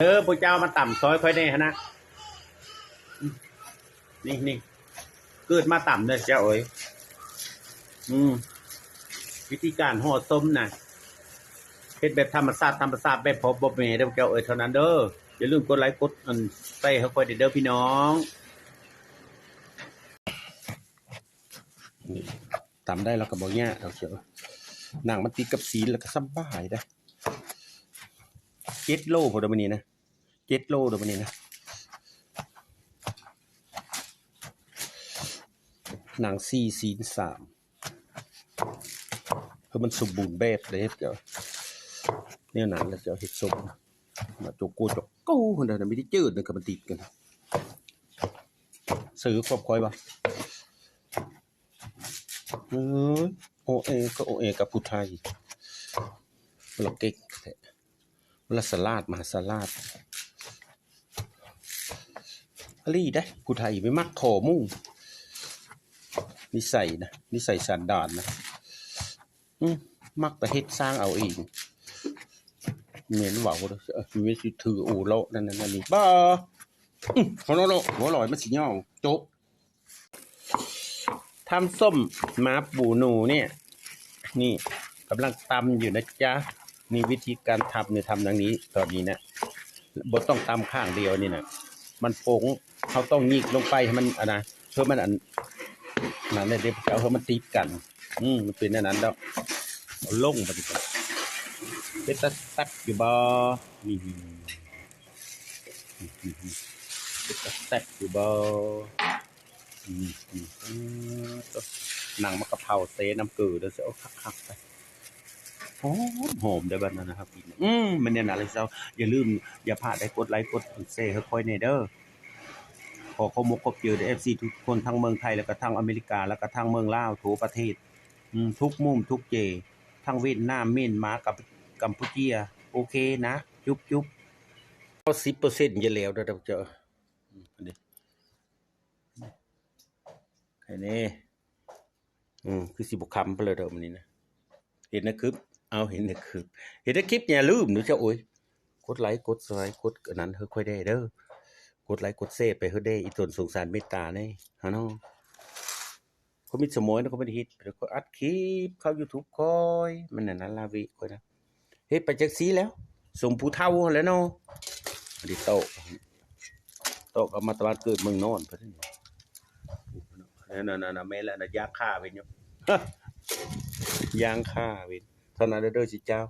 ເອີ ພວກເຈົ້າມາຕຳຊອຍຂ້ອຍແດ່ຫັ້ນນະ. ນີ້ ນີ້ ເກີດມາຕຳເດີເຈົ້າເອີຍ. ອືມ ວິທີການຫໍ່ສົ້ມນະ ເຮັດແບບທຳມະຊາດ ທຳມະຊາດ ແບບພໍ່ແບບແມ່ເດີເຈົ້າເອີຍ ເທົ່ານັ້ນເດີ. ຢ່າລືມກົດໄລກົດ ອັນ ແຊໃຫ້ຂ້ອຍແດ່ເດີພີ່ນ້ອງ. ນີ້ ຕຳໄດ້ແລ້ວກໍບໍ່ຍາກດອກເຈົ້າ. ໜັງມັນຕິດກັບຊີ້ນແລ້ວກໍສະບາຍເດ້. ເຈັດໂລພຸ້ນເດີມື້ນີ້ນະ ເຈັດໂລເດີມື້ນີ້ນະ. ໜັງສີ່ ຊີ້ນສາມ ຄືມັນສົມບູນແບບເດ້ເຈົ້າ. ແນວນັ້ນແຫຼະເຈົ້າ ເຮັດສົມ ມາໂຈໂກໂຈໂກຫັ້ນນະ ມີແຕ່ຈືດນະ ກໍມັນຕິດກັນ. ຊື້ຄວບຂ້ອຍບໍ່? ເອີ ໂອເອ ກໍໂອເອກັບຜູ້ໄທ. ລາວເກັ່ງແທ້ ລາວສະຫຼາດ ມະຫາສະຫຼາດອີ່ຫຼີເດ້. ຜູ້ໄທໄປມັກຂໍໝູ່ ນິໄສນະ ນິໄສສັນດານນະ. ອື ມັກແຕ່ເຮັດສ້າງເອົາເອງ. ແມ່ນເວົ້າເດີ ເອີ ມີຊິຖືໂອເລາະນັ້ນນັ້ນນີ້ ບໍ່ ອື ຫົວເລາະ ຫົວລອຍ ມັນຊິຍອງ ຈົບ. ທຳສົ້ມໝາປູໜູນີ້ ນີ້ກຳລັງຕຳຢູ່ນະຈ໊ະ. ນີ້ວິທີການທຳນີ້ ທຳຢ່າງນີ້ຕອນນີ້ນະ ບໍ່ຕ້ອງຕຳຂ້າງດຽວນີ້ນະ ມັນປົງ. ເຮົາຕ້ອງຫຍິກລົງໄປໃຫ້ມັນ ອັນນະ ເພື່ອມັນ ອັນນັ້ນເດ້ ເພື່ອມັນຕິດກັນ. ອື ມັນເປັນແນວນັ້ນດອກ. ເອົາລົງບາດນີ້ ເປັນຕາແຊບຢູ່ບໍ່? ນີ້ ເປັນຕາແຊບຢູ່ບໍ່? ອືມ ອືມ ເອີ ໂຕ ໜັງໝາກກະເພົາເຊນ້ຳເກືອເດີ ໂອ້ ຄັກໆ ໄປ ຫອມໆ ເດີ ບາດນັ້ນນະ ເຮົາກິນ. ອືມ ແມ່ນແນວນັ້ນແຫຼະເຈົ້າ. ຢ່າລືມ ຢ່າພາດໄດ້ກົດໄລກົດແຊໃຫ້ຂ້ອຍແດ່ເດີ. ຂໍຂອບອົກຂອບໃຈເດີ ເອັຟຊີ ທຸກຄົນ ທັງເມືອງໄທ ແລ້ວກະທັງອາເມລິກາ ແລ້ວກະທັງເມືອງລາວ ທົ່ວປະເທດ ອືມ ທຸກມຸມທຸກເຈ ທັງຫວຽດນາມ ມຽນມາ ກຳ ກຳປູເຈຍ. ໂອເຄນະ ຈຸບໆ. ເກົ້າສິບເປີເຊັນ ຈະແລ້ວເດີເຈົ້າ. ອືມ ອັນນີ້ ໃຫ້ແດ່. ອືມ ຄືຊິບໍ່ຄຳປານໃດດອກມື້ນີ້ນະ. ເຫັນໃນຄລິບ ເອົາ ເຫັນໃນຄລິບ ເຫັນໃນຄລິບ ຢ່າລືມເດີເຈົ້າເອີຍ ກົດໄລກົດແຊ ກົດອັນນັ້ນໃຫ້ຂ້ອຍແດ່ເດີ. ກົດໄລກົດແຊໄປໃຫ້ແດ່ ອີ່ຕົນສົງສານເມດຕາແດ່ ຮະເນາະ. ຂ້ອຍມີສະໝອຍນະ ຂ້ອຍບໍ່ໄດ້ເຮັດ ຂ້ອຍອັດຄລິບເຂົ້າຢູທູບຂ້ອຍ ມັນອັນນັ້ນລາເວະຂ້ອຍນະ. ເຮັດໄປຈັ່ງຊີ້ແຫຼ້ວ ສົມຜູ້ເຖົ້າຫັ້ນແຫຼະເນາະ. ອັນນີ້ໂຕະ ໂຕະກໍມາແຕ່ບ້ານເກີດເມືອງນອນເພິ່ນ. ນັ້ນໆໆ ແມ່ນແລ້ວນະ ຢາງຂ້າເພິ່ນຢູ່ ຢາງຂ້າເພິ່ນ. ເທົ່ານັ້ນເດີ ເດີຊິເຈົ້າ.